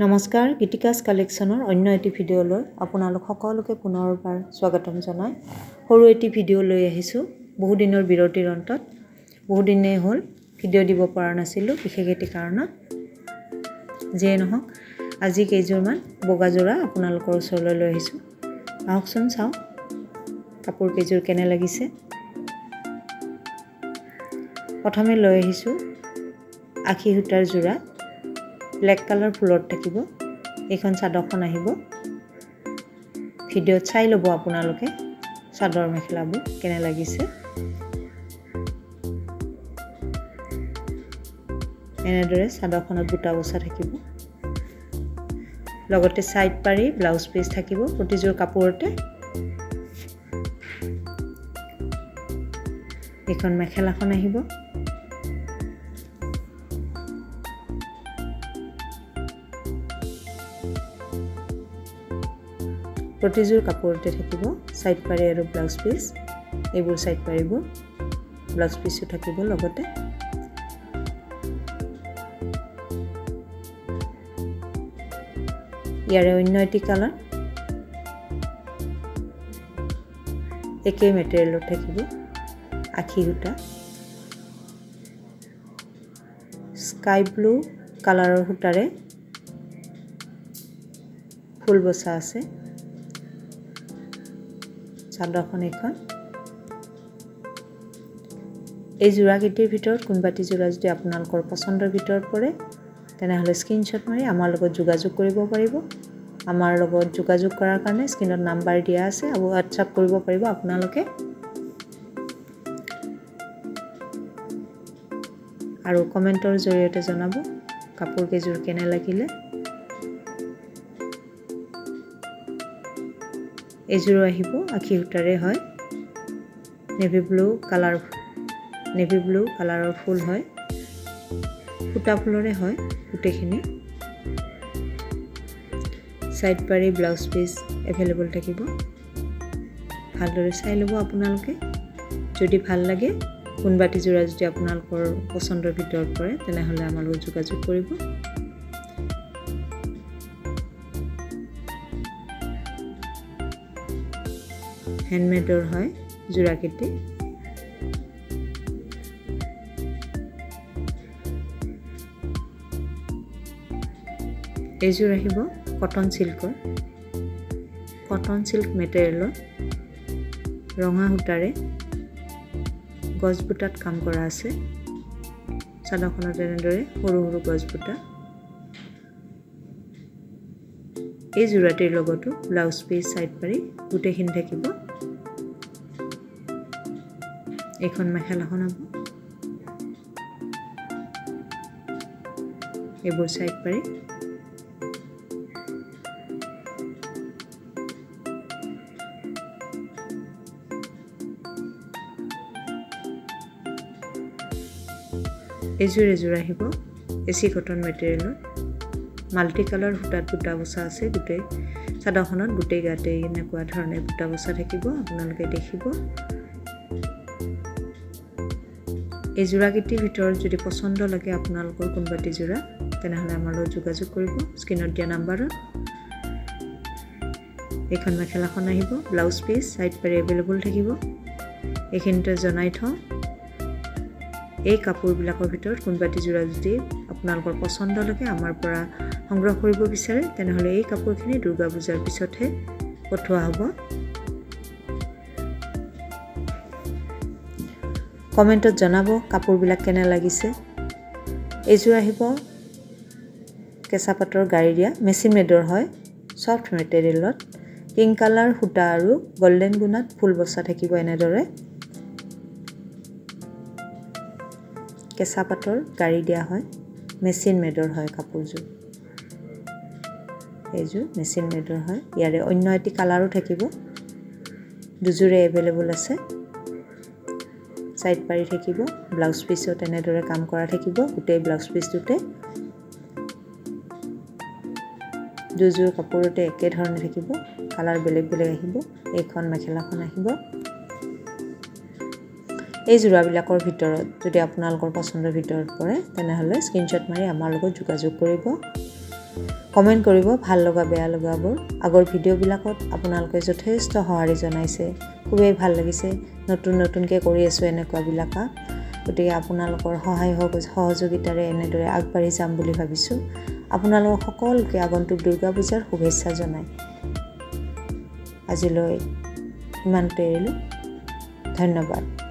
নমস্কাৰ, গীতিকাছ কালেকশ্যনৰ অন্য এটি ভিডিঅ'লৈ আপোনালোক সকলোকে পুনৰবাৰ স্বাগতম জনাই সৰু এটি ভিডিঅ' লৈ আহিছোঁ। বহুদিনৰ বিৰতিৰ অন্তত, বহুদিনেই হ'ল ভিডিঅ' দিব পৰা নাছিলোঁ বিশেষ এটি কাৰণত। যিয়ে নহওক, আজি কেইযোৰমান বগা যোৰা আপোনালোকৰ ওচৰলৈ লৈ আহিছোঁ। আহকচোন চাওঁ কাপোৰ কেইযোৰ কেনে লাগিছে। প্ৰথমে লৈ আহিছোঁ আশী সূতাৰ যোৰা, ব্লেক কালাৰ ফুলত থাকিব। এইখন চাদৰখন আহিব, ভিডিঅ'ত চাই ল'ব আপোনালোকে চাদৰ মেখেলাবোৰ কেনে লাগিছে। এনেদৰে চাদৰখনত বুটা বচা থাকিব, লগতে চাইড পাৰি ব্লাউজ পিচ থাকিব প্ৰতিযোৰ কাপোৰতে। এইখন মেখেলাখন আহিব। প্ৰতিযোৰ কাপোৰতে থাকিব চাইড পাৰি আৰু ব্লাউজ পিচ। এইবোৰ চাইড পাৰিবোৰ ব্লাউজ পিচো থাকিব লগতে। ইয়াৰে অন্য এটি কালাৰ একেই মেটেৰিয়েলত থাকিব, আশী সূতা, স্কাই ব্লু কালাৰৰ সূতাৰে ফুল বচা আছে চাদৰখন। এইখন এই যোৰাকেইটিৰ ভিতৰত কোনোবাটি যোৰা যদি আপোনালোকৰ পচন্দৰ ভিতৰত পৰে, তেনেহ'লে স্ক্ৰীনশ্বট মাৰি আমাৰ লগত যোগাযোগ কৰিব পাৰিব। আমাৰ লগত যোগাযোগ কৰাৰ কাৰণে স্ক্ৰীণত নাম্বাৰ দিয়া আছে আৰু হোৱাটছআপ কৰিব পাৰিব আপোনালোকে। আৰু কমেণ্টৰ জৰিয়তে জনাব কাপোৰ কেইযোৰ কেনে লাগিলে। এইযোৰো আহিব আশী সূতাৰে হয়, navy blue colour, navy blue কালাৰৰ ফুল হয়, সূতা ফুলৰে হয় গোটেইখিনি। চাইড পাৰি ব্লাউজ পিচ এভেইলেবল থাকিব। ভালদৰে চাই ল'ব আপোনালোকে। যদি ভাল লাগে, কোনোবাটি যোৰা যদি আপোনালোকৰ পচন্দৰ ভিতৰত পৰে, তেনেহ'লে আমাৰ লগত যোগাযোগ কৰিব। হেণ্ডমেডৰ হয় যোৰাকেইটি। এইযোৰ আহিব কটন চিল্কৰ, কটন চিল্ক মেটেৰিয়েলৰ ৰঙা সূতাৰে গছ বুটাত কাম কৰা আছে। চাদৰখনত এনেদৰে সৰু সৰু গছ বুটা। এই যোৰাটিৰ লগতো ব্লাউজ পিচ, চাইড পাৰি গোটেইখিনি থাকিব। এইখন মেখেলাখন হ'ব, এইবোৰ চাইড পাৰি। এযোৰ এযোৰ আহিব এচি কটন মেটেৰিয়েলত, মাল্টি কালাৰ সূতাত বুটা বচা আছে গোটেই চাদৰখনত। গোটেই গাতে এনেকুৱা ধৰণে বুটা বচা থাকিব, আপোনালোকে দেখিব। এই যোৰাকেইটিৰ ভিতৰত যদি পচন্দ লাগে আপোনালোকৰ কোনোবাটি যোৰা, তেনেহ'লে আমাৰ লগত যোগাযোগ কৰিব স্ক্ৰীণত দিয়া নাম্বাৰত। এইখন মেখেলাখন আহিব, ব্লাউজ পিচ, চাইড পাৰি এভেইলেবল থাকিব। এইখিনিতে জনাই থওঁ, এই কাপোৰবিলাকৰ ভিতৰত কোনোবাটি যোৰা যদি আপোনালোকৰ পচন্দ লাগে, আমাৰ পৰা সংগ্ৰহ কৰিব বিচাৰে, তেনেহ'লে এই কাপোৰখিনি দুৰ্গা পূজাৰ পিছতহে পঠোৱা হ'ব। কমেণ্টত জনাব কাপোৰবিলাক কেনে লাগিছে। এইযোৰ আহিব কেঁচা পাতৰ গাড়ী দিয়া, মেচিন মেডৰ হয়, ছফ্ট মেটেৰিয়েলত, পিংক কালাৰ সূতা আৰু গল্ডেন গুণাত ফুল বচা থাকিব এনেদৰে। কেঁচা পাতৰ গাড়ী দিয়া হয়, মেচিন মেডৰ হয় কাপোৰযোৰ। এইযোৰ মেচিন মেডৰ হয়। ইয়াৰে অন্য এটি কালাৰো থাকিব, দুযোৰে এভেইলেবল আছে। চাইড পাৰি থাকিব, ব্লাউজ পিচত এনেদৰে কাম কৰা থাকিব গোটেই ব্লাউজ পিচটোতে। দুযোৰ কাপোৰতে একেধৰণে থাকিব, কালাৰ বেলেগ বেলেগ আহিব। এইখন মেখেলাখন আহিব। এই যোৰাবিলাকৰ ভিতৰত যদি আপোনালোকৰ পচন্দৰ ভিতৰত পৰে, তেনেহ'লে স্ক্ৰীনশ্বট মাৰি আমাৰ লগত যোগাযোগ কৰিব। কমেণ্ট কৰিব ভাল লগা বেয়া লগাবোৰ। আগৰ ভিডিঅ'বিলাকত আপোনালোকে যথেষ্ট সঁহাৰি জনাইছে, খুবেই ভাল লাগিছে। নতুন নতুনকৈ কৰি আছোঁ এনেকুৱাবিলাক কাম, গতিকে আপোনালোকৰ সহায় সহযোগিতাৰে এনেদৰে আগবাঢ়ি যাম বুলি ভাবিছোঁ। আপোনালোকক সকলোকে আগন্তুক দুৰ্গা পূজাৰ শুভেচ্ছা জনাই আজিলৈ ইমানতে এৰিলোঁ। ধন্যবাদ।